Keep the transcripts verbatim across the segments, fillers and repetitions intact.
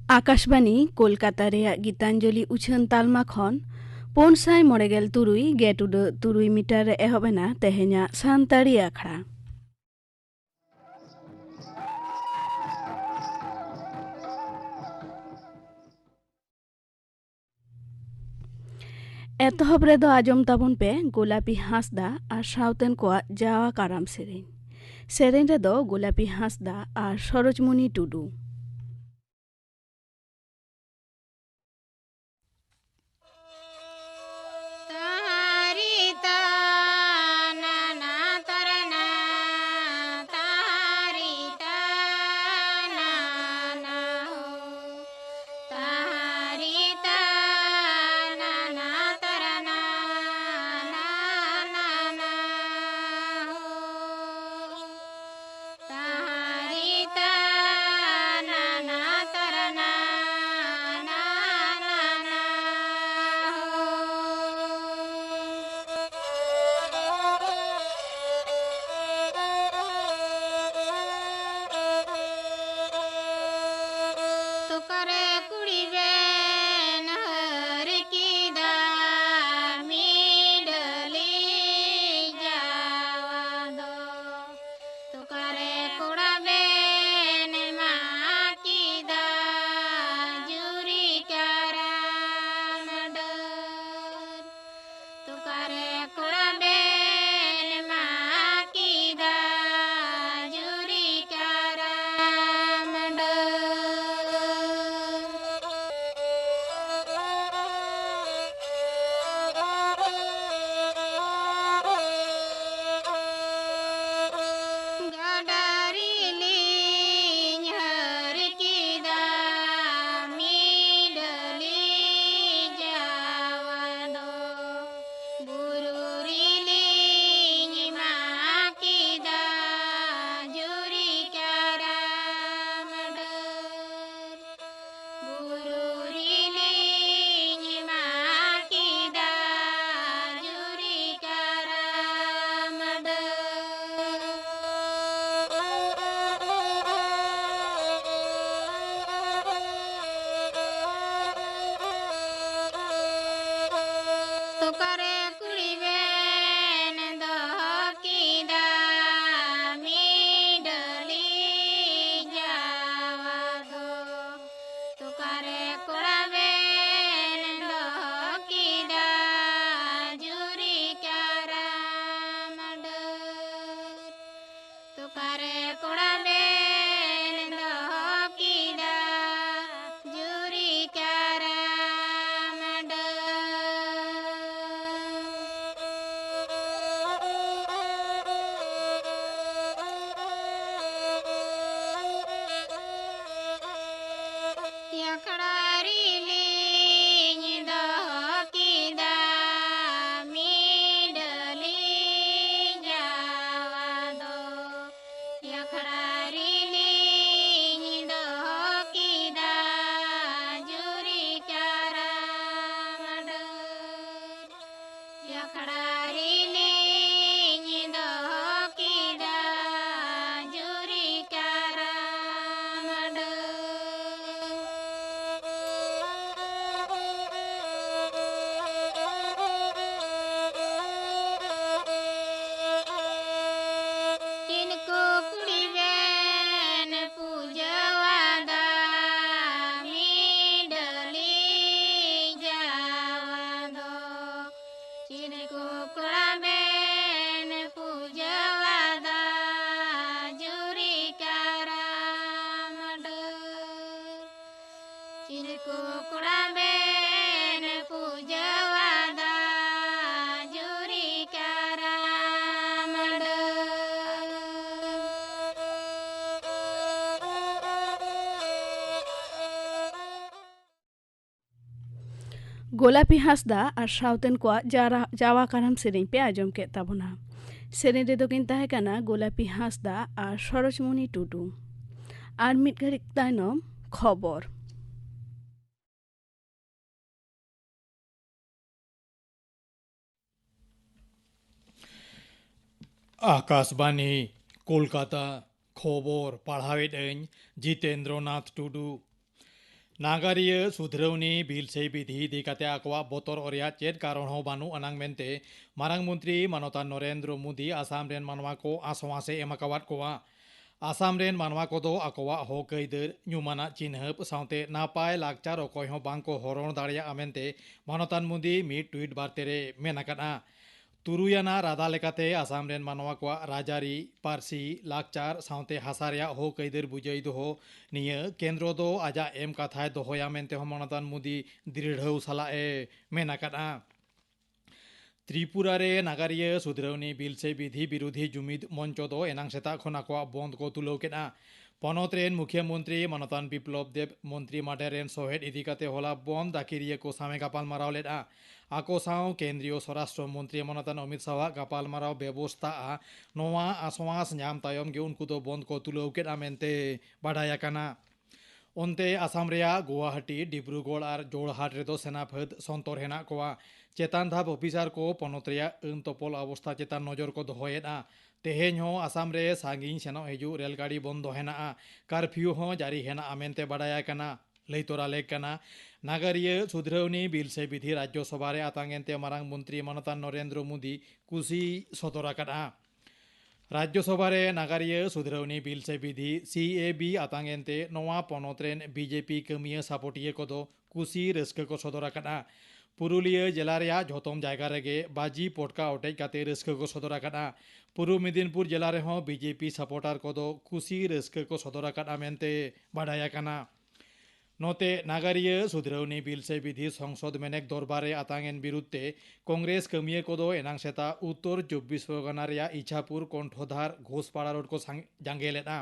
ᱟᱠᱟᱥᱵᱟᱱᱤ ᱠᱳᱞᱠᱟᱛᱟ ᱨᱮᱭᱟᱜ ᱜᱤᱛᱟᱧᱡᱚᱞᱤ ᱩᱪᱷᱟᱹᱱ ᱛᱟᱞᱢᱟ ᱠᱷᱚᱱ ᱯᱩᱱ ᱥᱟᱭ ᱢᱚᱬᱮ ᱜᱮᱞ ᱛᱩᱨᱩᱭ ᱜᱮᱴ ᱩᱰᱟᱹᱜ ᱛᱩᱨᱩᱭ ᱢᱤᱴᱟᱨ ᱨᱮ ᱮᱦᱚᱵ ᱮᱱᱟ ᱛᱮᱦᱮᱧᱟᱜ ᱥᱟᱱᱛᱟᱲᱤ ᱟᱠᱷᱲᱟ᱾ ᱮᱛᱚᱦᱚᱵ ᱨᱮᱫᱚ ᱟᱸᱡᱚᱢ ᱛᱟᱵᱚᱱ ᱯᱮ ᱜᱳᱞᱟᱯᱤ ᱦᱟᱸᱥᱫᱟ ᱟᱨ ᱥᱟᱶᱛᱮᱱ ᱠᱚᱣᱟᱜ ᱡᱟᱣᱟ ᱠᱟᱨᱟᱢ ᱥᱮᱨᱮᱧ᱾ ᱥᱮᱨᱮᱧ ᱨᱮᱫᱚ ᱜᱳᱞᱟᱯᱤ ᱦᱟᱸᱥᱫᱟ ᱟᱨ ᱥᱚᱨᱳᱡᱽᱢᱩᱱᱤ ᱴᱩᱰᱩ᱾ ᱠᱚᱲᱟ ᱵᱮᱱ ᱯᱩᱡᱟᱹᱣᱟᱫᱟ ᱡᱩᱨᱤ ᱠᱟᱨᱟᱢ ᱰᱟᱹᱨ᱾ ᱜᱳᱞᱟᱯᱤ ᱦᱟᱸᱥᱫᱟ ᱟᱨ ᱥᱟᱶᱛᱮᱱ ᱠᱚᱣᱟᱜ ᱡᱟᱨᱟ-, ᱡᱟᱣᱟ ᱠᱟᱨᱟᱢ ᱥᱮᱨᱮᱧ ᱯᱮ ᱟᱸᱡᱚᱢ ᱠᱮᱫ ᱛᱟᱵᱚᱱᱟ᱾ ᱥᱮᱨᱮᱧ ᱨᱮᱫᱚ ᱠᱤᱱ ᱛᱟᱦᱮᱸ ᱠᱟᱱᱟ ᱜᱳᱞᱟᱯᱤ ᱦᱟᱸᱥᱫᱟ ᱟᱨ ᱥᱚᱨᱳᱡᱽᱢᱚᱱᱤ ᱴᱩᱰᱩ᱾ ᱟᱨ ᱢᱤᱫ ᱜᱷᱟᱹᱲᱤᱡ ᱛᱟᱭᱱᱚᱢ ᱠᱷᱚᱵᱚᱨ᱾ ᱟᱠᱟᱥᱵᱟᱱᱤ, ᱠᱳᱞᱠᱟᱛᱟ᱾ ᱠᱷᱚᱵᱚᱨ ᱯᱟᱲᱦᱟᱣᱮᱫ ᱟᱹᱧ ᱡᱤᱛᱮᱱᱫᱨᱚ ᱱᱟᱛᱷ ᱴᱩᱰᱩ᱾ ᱱᱟᱜᱟᱨᱤᱭᱟᱹ ᱥᱩᱫᱷᱨᱟᱹᱣᱱᱤ ᱵᱤᱞ ᱥᱮ ᱵᱤᱫᱷᱤ ᱤᱫᱤ ᱠᱟᱛᱮ ᱟᱠᱚᱣᱟᱜ ᱵᱚᱛᱚᱨ ᱨᱮᱭᱟᱜ ᱪᱮᱫ ᱠᱟᱨᱚᱱ ᱦᱚᱸ ᱵᱟᱹᱱᱩᱜ ᱟᱱᱟᱝ ᱢᱮᱱᱛᱮ ᱢᱟᱨᱟᱝ ᱢᱚᱱᱛᱨᱤ ᱢᱟᱱᱚᱛᱟᱱ ᱱᱚᱨᱮᱱᱫᱨᱚ ᱢᱳᱫᱤ ᱟᱥᱟᱢ ᱨᱮᱱ ᱢᱟᱱᱣᱟ ᱠᱚ ᱟᱥᱣᱟᱥ ᱮ ᱮᱢ ᱟᱠᱟᱣᱟᱫ ᱠᱚᱣᱟ᱾ ᱟᱥᱟᱢ ᱨᱮᱱ ᱢᱟᱱᱣᱟ ᱠᱚᱫᱚ ᱟᱠᱚᱣᱟᱜ ᱦᱚᱠ ᱟᱹᱭᱫᱟᱹᱨ, ᱧᱩᱢᱟᱱᱟᱜ ᱪᱤᱱᱦᱟᱹᱯ ᱥᱟᱶᱛᱮ ᱱᱟᱯᱟᱭ ᱞᱟᱠᱪᱟᱨ ᱚᱠᱚᱭ ᱦᱚᱸ ᱵᱟᱝ ᱠᱚ ᱦᱚᱨᱚᱱ ᱫᱟᱲᱮᱭᱟᱜᱼᱟ ᱢᱮᱱᱛᱮ ᱢᱟᱱᱚᱛᱟᱱ ᱢᱳᱫᱤ ᱢᱤᱫ ᱴᱩᱭᱤᱴ ᱵᱟᱨᱛᱮ ᱨᱮ ᱢᱮᱱ ᱟᱠᱟᱫᱼᱟ᱾ ᱛᱩᱨᱩᱭ ᱟᱱᱟᱜ ᱨᱟᱫᱟ ᱞᱮᱠᱟᱛᱮ ᱟᱥᱟᱢ ᱨᱮᱱ ᱢᱟᱱᱣᱟ ᱠᱚᱣᱟᱜ ᱨᱟᱡᱽᱟᱹᱨᱤ, ᱯᱟᱹᱨᱥᱤ, ᱞᱟᱠᱪᱟᱨ ᱥᱟᱶᱛᱮ ᱦᱟᱥᱟ ᱨᱮᱭᱟᱜ ᱦᱚᱠ ᱟᱹᱭᱫᱟᱹᱨ ᱵᱩᱡᱟᱹᱭ ᱫᱚᱦᱚ ᱱᱤᱭᱟᱹ ᱠᱮᱱᱫᱨᱚ ᱫᱚ ᱟᱡᱟᱜ ᱮᱢ ᱠᱟᱛᱷᱟᱭ ᱫᱚᱦᱚᱭᱟ ᱢᱮᱱᱛᱮ ᱦᱚᱸ ᱢᱟᱱᱚᱛᱟᱱ ᱢᱳᱫᱤ ᱫᱨᱤᱲᱦᱟᱹᱣ ᱥᱟᱞᱟᱜ ᱮ ᱢᱮᱱ ᱟᱠᱟᱫᱼᱟ᱾ ᱛᱨᱤᱯᱩᱨᱟ ᱨᱮ ᱱᱟᱜᱟᱨᱤᱭᱟᱹ ᱥᱩᱫᱷᱨᱟᱹᱣᱱᱤ ᱵᱤᱞ ᱥᱮ ᱵᱤᱫᱷᱤ ᱵᱤᱨᱳᱫᱷᱤ ᱡᱩᱢᱤᱫ ᱢᱚᱧᱪᱚ ᱫᱚ ᱮᱱᱟᱝ ᱥᱮᱛᱟᱜ ᱠᱷᱚᱱ ᱟᱠᱚᱣᱟᱜ ᱵᱚᱱᱫ ᱠᱚ ᱛᱩᱞᱟᱹᱣ ᱠᱮᱫᱼᱟ᱾ ᱯᱚᱱᱚᱛ ᱨᱮᱱ ᱢᱩᱠᱷᱤᱭᱟᱹ ᱢᱚᱱᱛᱨᱤ ᱢᱟᱱᱚᱛᱟᱱ ᱵᱤᱯᱞᱚᱵ ᱫᱮᱵ ᱢᱚᱱᱛᱨᱤ ᱢᱟᱰᱮᱨ ᱨᱮᱱ ᱥᱚᱦᱮᱫ ᱤᱫᱤ ᱠᱟᱛᱮ ᱦᱚᱞᱟ ᱵᱚᱱᱫ ᱰᱟᱹᱠᱤᱨᱤᱭᱟᱹ ᱠᱚ ᱥᱟᱶ ᱮ ᱜᱟᱯᱟᱞᱢᱟᱨᱟᱣ ᱞᱮᱫᱼᱟ᱾ ᱟᱠᱚ ᱥᱟᱶ ᱠᱮᱱᱫᱨᱤᱭᱚ ᱥᱚᱨᱟᱥᱴᱨᱚ ᱢᱚᱱᱛᱨᱤ ᱢᱟᱱᱚᱛᱟᱱ ᱚᱢᱤᱛ ᱥᱟᱦᱟᱣᱟᱜ ᱜᱟᱯᱟᱞᱢᱟᱨᱟᱣ ᱵᱮᱵᱚᱥᱛᱟᱜᱼᱟ᱾ ᱱᱚᱣᱟ ᱟᱥᱣᱟᱥ ᱧᱟᱢ ᱛᱟᱭᱚᱢ ᱜᱮ ᱩᱱᱠᱩ ᱫᱚ ᱵᱚᱱᱫ ᱠᱚ ᱛᱩᱞᱟᱹᱣ ᱠᱮᱫᱼᱟ ᱢᱮᱱᱛᱮ ᱵᱟᱰᱟᱭ ᱟᱠᱟᱱᱟ᱾ ᱚᱱᱛᱮ ᱟᱥᱟᱢ ᱨᱮᱭᱟᱜ ᱜᱩᱣᱟᱦᱟᱴᱤ, ᱰᱤᱵᱽᱨᱩᱜᱚᱲ ᱟᱨ ᱡᱳᱲᱦᱟᱴ ᱨᱮᱫᱚ ᱥᱮᱱᱟ ᱯᱷᱟᱹᱫ ᱥᱚᱱᱛᱚᱨ ᱦᱮᱱᱟᱜ ᱠᱚᱣᱟ᱾ ᱪᱮᱛᱟᱱ ᱫᱷᱟᱯ ᱚᱯᱷᱤᱥᱟᱨ ᱠᱚ ᱯᱚᱱᱚᱛ ᱨᱮᱭᱟᱜ ᱟᱹᱱ ᱛᱚᱯᱚᱞ ᱚᱵᱚᱥᱛᱟ ᱪᱮᱛᱟᱱ ᱱᱚᱡᱚᱨ ᱠᱚ ᱫᱚᱦᱚᱭᱮᱫᱼᱟ᱾ ᱛᱮᱦᱮᱧ ᱦᱚᱸ ᱟᱥᱟᱢ ᱨᱮ ᱥᱟᱺᱜᱤᱧ ᱥᱮᱱᱚᱜ ᱦᱤᱡᱩᱜ ᱨᱮᱞ ᱜᱟᱹᱰᱤ ᱵᱚᱱᱫᱚ ᱦᱮᱱᱟᱜᱼᱟ᱾ ᱠᱟᱨᱯᱷᱤᱭᱩ ᱦᱚᱸ ᱡᱟᱹᱨᱤ ᱦᱮᱱᱟᱜᱼᱟ ᱢᱮᱱᱛᱮ ᱵᱟᱰᱟᱭ ᱟᱠᱟᱱᱟ᱾ ᱞᱟᱹᱭ ᱛᱚᱨᱟ ᱞᱮᱠ ᱠᱟᱱᱟ, ᱱᱟᱜᱟᱨᱤᱭᱟᱹ ᱥᱩᱫᱷᱨᱟᱹᱣᱱᱤ ᱵᱤᱞ ᱥᱮ ᱵᱤᱫᱷᱤ ᱨᱟᱡᱽᱡᱚ ᱥᱚᱵᱷᱟ ᱨᱮ ᱟᱛᱟᱝ ᱮᱱᱛᱮ ᱢᱟᱨᱟᱝ ᱢᱚᱱᱛᱨᱤ ᱢᱟᱱᱚᱛᱟᱱ ᱱᱚᱨᱮᱱᱫᱨᱚ ᱢᱳᱫᱤ ᱠᱩᱥᱤ ᱥᱚᱫᱚᱨ ᱟᱠᱟᱫᱼᱟ᱾ ᱨᱟᱡᱽᱡᱚ ᱥᱚᱵᱷᱟ ᱨᱮ ᱱᱟᱜᱟᱨᱤᱭᱟᱹ ᱥᱩᱫᱷᱨᱟᱹᱣᱱᱤ ᱵᱤᱞ ᱥᱮ ᱵᱤᱫᱷᱤ, ᱥᱤ ᱮ ᱵᱤ, ᱟᱛᱟᱝ ᱮᱱᱛᱮ ᱱᱚᱣᱟ ᱯᱚᱱᱚᱛ ᱨᱮᱱ ᱵᱤ ᱡᱮ ᱯᱤ ᱠᱟᱹᱢᱤᱭᱟᱹ ᱥᱟᱯᱚᱴᱤᱭᱟᱹ ᱠᱚᱫᱚ ᱠᱩᱥᱤ ᱨᱟᱹᱥᱠᱟᱹ ᱠᱚ ᱥᱚᱫᱚᱨ ᱟᱠᱟᱫᱼᱟ᱾ ᱯᱩᱨᱩᱞᱤᱭᱟᱹ ᱡᱮᱞᱟ ᱨᱮᱭᱟᱜ ᱡᱷᱚᱛᱚᱢ ᱡᱟᱭᱜᱟ ᱨᱮᱜᱮ ᱵᱟᱹᱡᱤ ᱯᱚᱴᱠᱟ ᱚᱴᱮᱡ ᱠᱟᱛᱮ ᱨᱟᱹᱥᱠᱟᱹ ᱠᱚ ᱥᱚᱫᱚᱨ ᱟᱠᱟᱫᱼᱟ᱾ ᱯᱩᱨᱩᱵ ᱢᱮᱫᱤᱱᱯᱩᱨ ᱡᱮᱞᱟ ᱨᱮᱦᱚᱸ ᱵᱤ ᱡᱮ ᱯᱤ ᱥᱟᱯᱚᱴᱟᱨ ᱠᱚᱫᱚ ᱠᱩᱥᱤ ᱨᱟᱹᱥᱠᱟᱹ ᱠᱚ ᱥᱚᱫᱚᱨ ᱟᱠᱟᱫᱼᱟ ᱢᱮᱱᱛᱮ ᱵᱟᱰᱟᱭ ᱟᱠᱟᱱᱟ᱾ ᱱᱚᱛᱮ ᱱᱟᱜᱟᱨᱤᱭᱟᱹ ᱥᱩᱫᱷᱨᱟᱹᱣᱱᱤ ᱵᱤᱞ ᱥᱮ ᱵᱤᱫᱷᱤ ᱥᱚᱝᱥᱚᱫ ᱢᱮᱱᱮᱠ ᱫᱚᱨᱵᱟᱨ ᱨᱮ ᱟᱛᱟᱝ ᱮᱱ ᱵᱤᱨᱩᱫᱷ ᱛᱮ ᱠᱚᱝᱜᱨᱮᱥ ᱠᱟᱹᱢᱤᱭᱟᱹ ᱠᱚᱫᱚ ᱮᱱᱟᱝ ᱥᱮᱛᱟᱜ ᱩᱛᱛᱚᱨ ᱪᱚᱵᱵᱤᱥ ᱯᱚᱨᱜᱟᱱᱟ ᱨᱮᱭᱟᱜ ᱤᱪᱷᱟᱯᱩᱨ ᱠᱚᱱᱴᱷᱚᱫᱷᱟᱨ ᱜᱷᱳᱥᱯᱟᱲᱟ ᱨᱳᱰ ᱠᱚ ᱥᱟᱝ-, ᱡᱟᱸᱜᱮ ᱞᱮᱫᱼᱟ᱾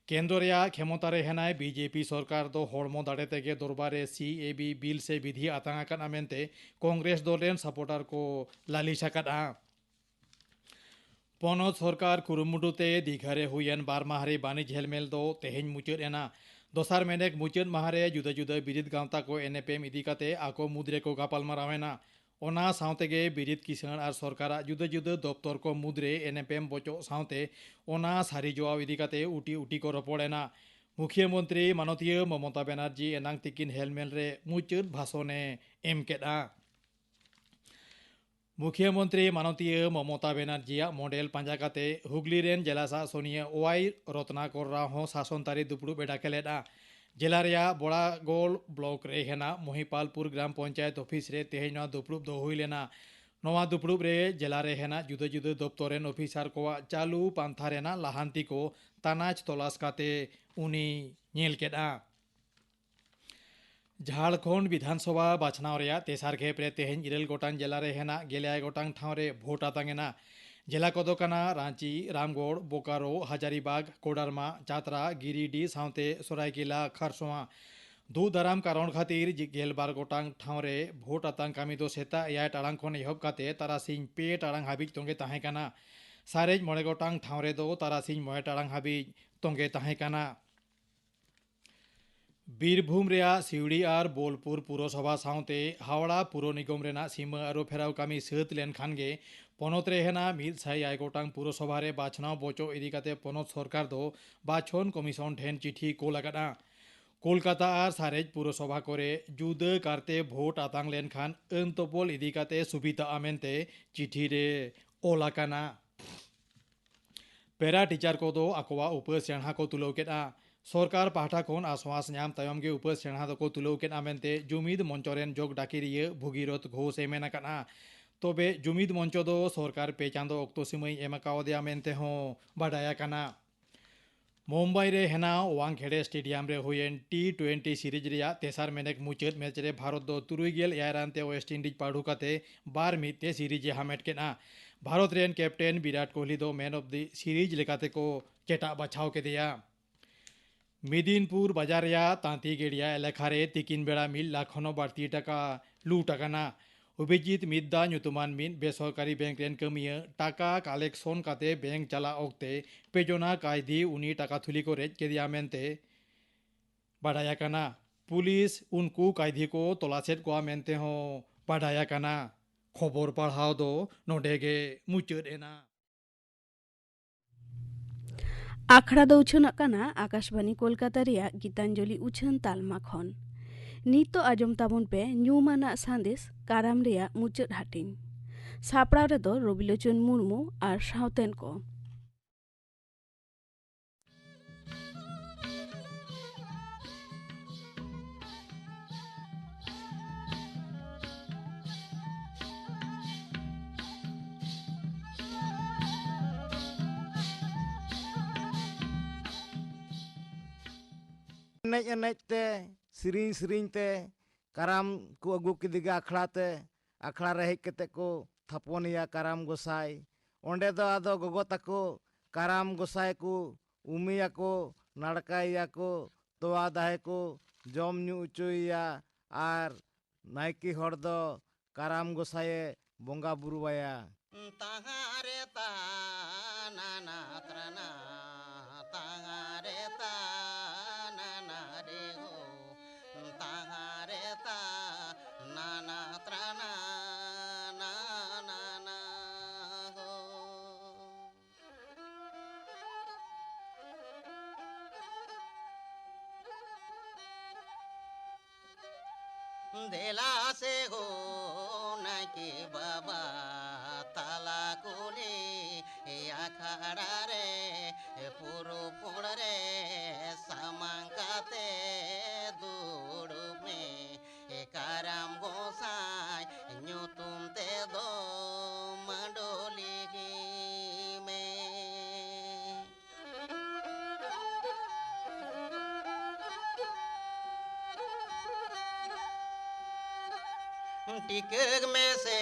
ᱠᱮᱱᱫᱨᱚ ᱨᱮᱭᱟᱜ ᱠᱷᱮᱢᱚᱛᱟ ᱨᱮ ᱦᱮᱱᱟᱭ ᱵᱤᱡᱮᱯᱤ ᱥᱚᱨᱠᱟᱨ ᱫᱚ ᱦᱚᱲᱢᱚ ᱫᱟᱲᱮ ᱛᱮᱜᱮ ᱫᱚᱨᱵᱟᱨ ᱨᱮ ᱥᱤ ᱮ ᱵᱤ ᱵᱤᱞ ᱥᱮ ᱵᱤᱫᱷᱤ ᱟᱛᱟᱝ ᱟᱠᱟᱫᱼᱟ ᱢᱮᱱᱛᱮ ᱠᱚᱝᱜᱨᱮᱥ ᱫᱚᱞ ᱨᱮᱱ ᱥᱟᱯᱚᱨᱴᱟᱨ ᱠᱚ ᱞᱟᱹᱞᱤᱥ ᱟᱠᱟᱫᱼᱟ᱾ ᱯᱚᱱᱚᱛ ᱥᱚᱨᱠᱟᱨ ᱠᱩᱨᱩᱢᱩᱴᱩ ᱛᱮ ᱫᱤᱜᱷᱟ ᱨᱮ ᱦᱩᱭᱮᱱ ᱵᱟᱨ ᱢᱟᱦᱟ ᱨᱮ ᱵᱟᱹᱱᱤᱡᱽ ᱦᱮᱞᱢᱮᱞ ᱫᱚ ᱛᱮᱦᱮᱧ ᱢᱩᱪᱟᱹᱫ ᱮᱱᱟ᱾ ᱫᱚᱥᱟᱨ ᱢᱮᱱᱮᱠ ᱢᱩᱪᱟᱹᱫ ᱢᱟᱦᱟ ᱨᱮ ᱡᱩᱫᱟᱹ ᱡᱩᱫᱟᱹ ᱵᱤᱨᱤᱫ ᱜᱟᱶᱛᱟ ᱠᱚ ᱮᱱᱮᱯᱮᱢ ᱤᱫᱤ ᱠᱟᱛᱮ ᱟᱠᱚ ᱢᱩᱫᱽ ᱨᱮᱠᱚ ᱜᱟᱯᱟᱞᱢᱟᱨᱟᱣ ᱮᱱᱟ᱾ ᱚᱱᱟ ᱥᱟᱶ ᱛᱮᱜᱮ ᱵᱤᱨᱤᱫ ᱠᱤᱥᱟᱹᱬ ᱟᱨ ᱥᱚᱨᱠᱟᱨᱟᱜ ᱡᱩᱫᱟᱹ ᱡᱩᱫᱟᱹ ᱫᱚᱯᱛᱚᱨ ᱠᱚ ᱢᱩᱫᱽ ᱨᱮ ᱮᱱᱮᱯᱮᱢ ᱵᱚᱪᱚᱜ ᱥᱟᱶᱛᱮ ᱚᱱᱟ ᱥᱟᱹᱨᱤ ᱡᱚᱣᱟᱣ ᱤᱫᱤ ᱠᱟᱛᱮ ᱩᱴᱤ ᱩᱴᱤ ᱠᱚ ᱨᱚᱯᱚᱲ ᱮᱱᱟ᱾ ᱢᱩᱠᱷᱭᱟᱹ ᱢᱚᱱᱛᱨᱤ ᱢᱟᱱᱚᱛᱤᱭᱟᱹ ᱢᱚᱢᱚᱛᱟ ᱵᱮᱱᱟᱨᱡᱤ ᱮᱱᱟᱝ ᱛᱤᱠᱤᱱ ᱦᱮᱞᱢᱮᱞ ᱨᱮ ᱢᱩᱪᱟᱹᱫ ᱵᱷᱟᱥᱚᱱ ᱮ ᱮᱢ ᱠᱮᱫᱼᱟ᱾ ᱢᱩᱠᱷᱭᱟᱹ ᱢᱚᱱᱛᱨᱤ ᱢᱟᱱᱚᱛᱤᱭᱟᱹ ᱢᱚᱢᱚᱛᱟ ᱵᱮᱱᱟᱨᱡᱤᱭᱟᱜ ᱢᱚᱰᱮᱞ ᱯᱟᱸᱡᱟ ᱠᱟᱛᱮ ᱦᱩᱜᱽᱞᱤ ᱨᱮᱱ ᱡᱮᱞᱟ ᱥᱟᱥᱚᱱᱤᱭᱟᱹ ᱳᱣᱟᱭ ᱨᱚᱛᱱᱟᱠᱚᱨ ᱨᱟᱣ ᱦᱚᱸ ᱥᱟᱥᱚᱱ ᱛᱟᱹᱨᱤ ᱫᱩᱯᱲᱩᱵ ᱮ ᱰᱟᱠᱮ ᱞᱮᱫᱼᱟ᱾ ᱡᱮᱞᱟ ᱨᱮᱭᱟᱜ ᱵᱚᱲᱟᱜᱳᱞ ᱵᱞᱚᱠ ᱨᱮ ᱦᱮᱱᱟᱜ ᱢᱚᱦᱤᱯᱟᱞᱯᱩᱨ ᱜᱨᱟᱢ ᱯᱚᱧᱪᱟᱭᱮᱛ ᱚᱯᱷᱤᱥ ᱨᱮ ᱛᱮᱦᱮᱧ ᱱᱚᱣᱟ ᱫᱩᱯᱲᱩᱵ ᱫᱚ ᱦᱩᱭ ᱞᱮᱱᱟ᱾ ᱱᱚᱣᱟ ᱫᱩᱯᱲᱩᱵ ᱨᱮ ᱡᱮᱞᱟ ᱨᱮ ᱦᱮᱱᱟᱜ ᱡᱩᱫᱟᱹ ᱡᱩᱫᱟᱹ ᱫᱚᱯᱛᱚᱨ ᱨᱮᱱ ᱚᱯᱷᱤᱥᱟᱨ ᱠᱚᱣᱟᱜ ᱪᱟᱹᱞᱩ ᱯᱟᱱᱛᱷᱟ ᱨᱮᱱᱟᱜ ᱞᱟᱦᱟᱱᱛᱤ ᱠᱚ ᱛᱟᱱᱟᱪ ᱛᱚᱞᱟᱥ ᱠᱟᱛᱮ ᱩᱱᱤ ᱧᱮᱞ ᱠᱮᱫᱼᱟ᱾ ᱡᱷᱟᱲᱠᱷᱚᱸᱰ ᱵᱤᱫᱷᱟᱱᱥᱚᱵᱷᱟ ᱵᱟᱪᱷᱱᱟᱣ ᱨᱮᱭᱟᱜ ᱛᱮᱥᱟᱨ ᱠᱷᱮᱯ ᱨᱮ ᱛᱮᱦᱮᱧ ᱤᱨᱟᱹᱞ ᱜᱚᱴᱟᱝ ᱡᱮᱞᱟ ᱨᱮ ᱦᱮᱱᱟᱜ ᱜᱮᱞ ᱮᱭᱟᱭ ᱜᱚᱴᱟᱝ ᱴᱷᱟᱶ ᱨᱮ ᱵᱷᱳᱴ ᱟᱛᱟᱝ ᱮᱱᱟ᱾ ᱡᱮᱞᱟ ᱠᱚᱫᱚ ᱠᱟᱱᱟ ᱨᱟᱸᱪᱤ, ᱨᱟᱢᱜᱚᱲ, ᱵᱳᱠᱟᱨᱳ, ᱦᱟᱡᱟᱨᱤᱵᱟᱜᱽ, ᱠᱳᱰᱟᱨᱢᱟ, ᱪᱟᱛᱨᱟ, ᱜᱤᱨᱤᱰᱤ ᱥᱟᱶᱛᱮ ᱥᱚᱨᱟᱭᱠᱮᱞᱟ ᱠᱷᱟᱨᱥᱚᱣᱟ᱾ ᱫᱩᱜ ᱫᱟᱨᱟᱢ ᱠᱟᱨᱚᱱ ᱠᱷᱟᱹᱛᱤᱨ ᱡᱤ-, ᱜᱮᱞ ᱵᱟᱨ ᱜᱚᱴᱟᱝ ᱴᱷᱟᱶ ᱨᱮ ᱵᱷᱳᱴ ᱟᱛᱟᱝ ᱠᱟᱹᱢᱤ ᱫᱚ ᱥᱮᱛᱟᱜ ᱮᱭᱟᱭ ᱴᱟᱲᱟᱝ ᱠᱷᱚᱱ ᱮᱦᱚᱵ ᱠᱟᱛᱮ ᱛᱟᱨᱟᱥᱤᱧ ᱯᱮ ᱴᱟᱲᱟᱝ ᱦᱟᱹᱵᱤᱡ ᱛᱚᱸᱜᱮ ᱛᱟᱦᱮᱸ ᱠᱟᱱᱟ᱾ ᱥᱟᱨᱮᱡ ᱢᱚᱬᱮ ᱜᱚᱴᱟᱝ ᱴᱷᱟᱶ ᱨᱮᱫᱚ ᱛᱟᱨᱟᱥᱤᱧ ᱢᱚᱬᱮ ᱴᱟᱲᱟᱝ ᱦᱟᱹᱵᱤᱡ ᱛᱚᱸᱜᱮ ᱛᱟᱦᱮᱸ ᱠᱟᱱᱟ᱾ ᱵᱤᱨᱵᱷᱩᱢ ᱨᱮᱭᱟᱜ ᱥᱤᱣᱲᱤ ᱟᱨ ᱵᱳᱞᱯᱩᱨ ᱯᱩᱨᱚᱥᱚᱵᱷᱟ ᱥᱟᱶᱛᱮ ᱦᱟᱣᱲᱟ ᱯᱩᱨᱚ ᱱᱤᱜᱚᱢ ᱨᱮᱱᱟᱜ ᱥᱤᱢᱟᱹ ᱟᱹᱨᱩ ᱯᱷᱮᱨᱟᱣ ᱠᱟᱹᱢᱤ ᱥᱟᱹᱛ ᱞᱮᱱᱠᱷᱟᱱ ᱜᱮ ᱯᱚᱱᱚᱛ ᱨᱮ ᱦᱮᱱᱟᱜ ᱢᱤᱫ ᱥᱟᱭ ᱮᱭᱟᱭ ᱜᱚᱴᱟᱝ ᱯᱩᱨᱚᱥᱚᱵᱷᱟ ᱨᱮ ᱵᱟᱪᱷᱱᱟᱣ ᱵᱚᱪᱚᱜ ᱤᱫᱤ ᱠᱟᱛᱮ ᱯᱚᱱᱚᱛ ᱥᱚᱨᱠᱟᱨ ᱫᱚ ᱵᱟᱪᱷᱚᱱ ᱠᱚᱢᱤᱥᱚᱱ ᱴᱷᱮᱱ ᱪᱤᱴᱷᱤ ᱠᱳᱞ ᱟᱠᱟᱫᱼᱟ᱾ ᱠᱳᱞᱠᱟᱛᱟ ᱟᱨ ᱥᱟᱨᱮᱡ ᱯᱩᱨᱚᱥᱚᱵᱷᱟ ᱠᱚᱨᱮ ᱡᱩᱫᱟᱹ ᱠᱟᱨᱛᱮ ᱵᱷᱳᱴ ᱟᱛᱟᱝ ᱞᱮᱱᱠᱷᱟᱱ ᱟᱹᱱ ᱛᱚᱯᱚᱞ ᱤᱫᱤ ᱠᱟᱛᱮ ᱥᱩᱵᱤᱫᱷᱟᱜᱼᱟ ᱢᱮᱱᱛᱮ ᱪᱤᱴᱷᱤ ᱨᱮ ᱚᱞ ᱟᱠᱟᱱᱟ᱾ ᱯᱮᱨᱟ ᱴᱤᱪᱟᱨ ᱠᱚᱫᱚ ᱟᱠᱚᱣᱟᱜ ᱩᱯᱟᱹᱥ ᱪᱮᱬᱦᱟ ᱠᱚ ᱛᱩᱞᱟᱹᱣ ᱠᱮᱫᱼᱟ᱾ ᱥᱚᱨᱠᱟᱨ ᱯᱟᱦᱴᱟ ᱠᱷᱚᱱ ᱟᱥᱣᱟᱥ ᱧᱟᱢ ᱛᱟᱭᱚᱢ ᱜᱮ ᱩᱯᱟᱹᱥ ᱪᱮᱬᱦᱟ ᱫᱚᱠᱚ ᱛᱩᱞᱟᱹᱣ ᱠᱮᱫᱼᱟ ᱢᱮᱱᱛᱮ ᱡᱩᱢᱤᱫ ᱢᱚᱧᱪᱚ ᱨᱮᱱ ᱡᱚᱜᱽ ᱰᱟᱠᱮᱨᱤᱭᱟᱹ ᱵᱷᱩᱜᱤᱨᱚᱛ ᱜᱷᱳᱥ ᱮ ᱢᱮᱱ ᱟᱠᱟᱫᱼᱟ᱾ ᱛᱚᱵᱮ ᱡᱩᱢᱤᱫ ᱢᱚᱧᱪᱚ ᱫᱚ ᱥᱚᱨᱠᱟᱨ ᱯᱮ ᱪᱟᱸᱫᱚ ᱚᱠᱛᱚ ᱥᱤᱢᱟᱹᱭ ᱮᱢ ᱟᱠᱟᱣᱟᱫᱮᱭᱟ ᱢᱮᱱᱛᱮ ᱦᱚᱸ ᱵᱟᱰᱟᱭ ᱟᱠᱟᱱᱟ᱾ ᱢᱩᱢᱵᱟᱭ ᱨᱮ ᱦᱮᱱᱟᱣ ᱣᱟᱝᱠᱷᱮᱲᱮ ᱥᱴᱮᱰᱤᱭᱟᱢ ᱨᱮ ᱦᱩᱭᱮᱱ ᱴᱤ ᱴᱩᱭᱮᱱᱴᱤ ᱥᱤᱨᱤᱡᱽ ᱨᱮᱭᱟᱜ ᱛᱮᱥᱟᱨ ᱢᱮᱱᱮᱠ ᱢᱩᱪᱟᱹᱫ ᱢᱮᱪ ᱨᱮ ᱵᱷᱟᱨᱚᱛ ᱫᱚ ᱛᱩᱨᱩᱭ ᱜᱮᱞ ᱮᱭᱟᱭ ᱨᱟᱱ ᱛᱮ ᱳᱭᱮᱥᱴ ᱤᱱᱰᱤᱡᱽ ᱯᱟᱹᱰᱩ ᱠᱟᱛᱮ ᱵᱟᱨ ᱢᱤᱫ ᱛᱮ ᱥᱤᱨᱤᱡᱽ ᱮ ᱦᱟᱢᱮᱴ ᱠᱮᱫᱼᱟ᱾ ᱵᱷᱟᱨᱚᱛ ᱨᱮᱱ ᱠᱮᱯᱴᱮᱱ ᱵᱤᱨᱟᱴ ᱠᱳᱦᱞᱤ ᱫᱚ ᱢᱮᱱ ᱚᱯᱷ ᱫᱤ ᱥᱤᱨᱤᱡᱽ ᱞᱮᱠᱟᱛᱮ ᱠᱚ ᱪᱮᱴᱟᱜ ᱵᱟᱪᱷᱟᱣ ᱠᱮᱫᱮᱭᱟ᱾ ᱢᱤᱫᱤᱱᱯᱩᱨ ᱵᱟᱡᱟᱨ ᱨᱮᱭᱟᱜ ᱛᱟᱸᱛᱤ ᱜᱮᱲᱤᱭᱟ ᱮᱞᱟᱠᱟ ᱨᱮ ᱛᱤᱠᱤᱱ ᱵᱮᱲᱟ ᱢᱤᱫ ᱞᱟᱠᱷ ᱠᱷᱚᱱ ᱦᱚᱸ ᱵᱟᱹᱲᱛᱤ ᱴᱟᱠᱟ ᱞᱩᱴ ᱟᱠᱟᱱᱟ᱾ ᱚᱵᱷᱤᱡᱤᱛ ᱢᱤᱫᱫᱟ ᱧᱩᱛᱩᱢᱟᱱ ᱢᱤᱫ ᱵᱮᱥᱚᱨᱠᱟᱨᱤ ᱵᱮᱝᱠ ᱨᱮᱱ ᱠᱟᱹᱢᱤᱭᱟᱹ ᱴᱟᱠᱟ ᱠᱟᱞᱮᱠᱥᱚᱱ ᱠᱟᱛᱮ ᱵᱮᱝᱠ ᱪᱟᱞᱟᱜ ᱚᱠᱛᱮ ᱯᱮ ᱡᱚᱱᱟ ᱠᱟᱭᱫᱷᱤ ᱩᱱᱤ ᱴᱟᱠᱟ ᱛᱷᱩᱞᱤ ᱠᱚ ᱨᱮᱡ ᱠᱮᱫᱮᱭᱟ ᱢᱮᱱᱛᱮ ᱵᱟᱰᱟᱭ ᱟᱠᱟᱱᱟ᱾ ᱯᱩᱞᱤᱥ ᱩᱱᱠᱩ ᱠᱟᱭᱫᱷᱤ ᱠᱚ ᱛᱚᱞᱟᱥᱮᱫ ᱠᱚᱣᱟ ᱢᱮᱱᱛᱮ ᱦᱚᱸ ᱵᱟᱰᱟᱭ ᱟᱠᱟᱱᱟ᱾ ᱠᱷᱚᱵᱚᱨ ᱯᱟᱲᱦᱟᱣ ᱫᱚ ᱱᱚᱰᱮ ᱜᱮ ᱢᱩᱪᱟᱹᱫ ᱮᱱᱟ᱾ ᱟᱠᱷᱲᱟ ᱫᱚ ᱩᱪᱷᱟᱹᱱᱚᱜ ᱠᱟᱱᱟ ᱟᱠᱟᱥᱵᱟᱱᱤ ᱠᱳᱞᱠᱟᱛᱟ ᱨᱮᱭᱟᱜ ᱜᱤᱛᱟᱧᱡᱚᱞᱤ ᱩᱪᱷᱟᱹᱱ ᱛᱟᱞᱢᱟ ᱠᱷᱚᱱ᱾ ᱱᱤᱛᱚᱜ ᱟᱸᱡᱚᱢ ᱛᱟᱵᱚᱱ ᱯᱮ ᱧᱩᱢᱟᱱᱟᱜ ᱥᱟᱸᱫᱮᱥ ᱠᱟᱨᱟᱢ ᱨᱮᱭᱟᱜ ᱢᱩᱪᱟᱹᱫ ᱦᱟᱹᱴᱤᱧ᱾ ᱥᱟᱯᱲᱟᱣ ᱨᱮᱫᱚ ᱨᱚᱵᱤᱞᱳᱪᱚᱱ ᱢᱩᱨᱢᱩ ᱟᱨ ᱥᱟᱶᱛᱮᱱ ᱠᱚ᱾ ᱮᱱᱮᱡ ᱮᱱᱮᱡ ᱛᱮ, ᱥᱮᱨᱮᱧ ᱥᱮᱨᱮᱧ ᱛᱮ ᱠᱟᱨᱟᱢ ᱠᱚ ᱟᱹᱜᱩ ᱠᱮᱫᱮ ᱜᱮ ᱟᱠᱷᱲᱟ ᱛᱮ᱾ ᱟᱠᱷᱲᱟ ᱨᱮ ᱦᱮᱡ ᱠᱟᱛᱮ ᱠᱚ ᱛᱷᱟᱯᱚᱱᱮᱭᱟ ᱠᱟᱨᱟᱢ ᱜᱚᱸᱥᱟᱭ᱾ ᱚᱸᱰᱮ ᱫᱚ ᱟᱫᱚ ᱜᱚᱜᱚ ᱛᱟᱠᱚ ᱠᱟᱨᱟᱢ ᱜᱚᱸᱥᱟᱭ ᱠᱚ ᱩᱢᱮᱭᱟᱠᱚ, ᱱᱟᱲᱠᱟᱭᱮᱭᱟᱠᱚ, ᱛᱚᱣᱟ ᱫᱟᱦᱮ ᱠᱚ ᱡᱚᱢ ᱧᱩ ᱚᱪᱚᱭᱮᱭᱟ ᱟᱨ ᱱᱟᱭᱠᱮ ᱦᱚᱲ ᱫᱚ ᱠᱟᱨᱟᱢ ᱜᱚᱸᱥᱟᱭᱮ ᱵᱚᱸᱜᱟ ᱵᱩᱨᱩᱣᱟᱭᱟ᱾ ᱛᱟᱦᱟᱨᱮ ᱛᱟ ᱱᱟᱱᱟ ᱛᱨᱟᱱᱟ, ᱛᱟᱦᱟᱨᱮ ᱛᱟ ᱱᱟᱱᱟ ᱨᱮ ᱦᱳ, ᱛᱟᱦᱟᱨᱮ ᱛᱟ ᱱᱟᱱᱟ ᱛᱨᱟᱱᱟ, ᱱᱟᱱᱟ ᱦᱳ᱾ ᱫᱮᱞᱟ ᱥᱮ ᱦᱳ ᱱᱟᱭᱠᱮ ᱵᱟᱵᱟ, ᱛᱟᱞᱟ ᱠᱩᱞᱦᱤ ᱟᱠᱷᱲᱟ ᱨᱮ ᱯᱩᱨᱩᱵ ᱠᱚᱬ ᱨᱮ ᱥᱟᱢᱟᱝ ᱠᱟᱛᱮ ᱫᱩᱲᱩᱵ ᱢᱮ᱾ ᱠᱟᱨᱟᱢ ᱜᱚᱸᱥᱟᱭ ᱧᱩᱛᱩᱢ ᱛᱮᱫᱚ ᱢᱟᱰᱚᱞᱤ ᱢᱮ᱾ ᱴᱤᱠᱟᱹᱜ ᱢᱮᱥᱮ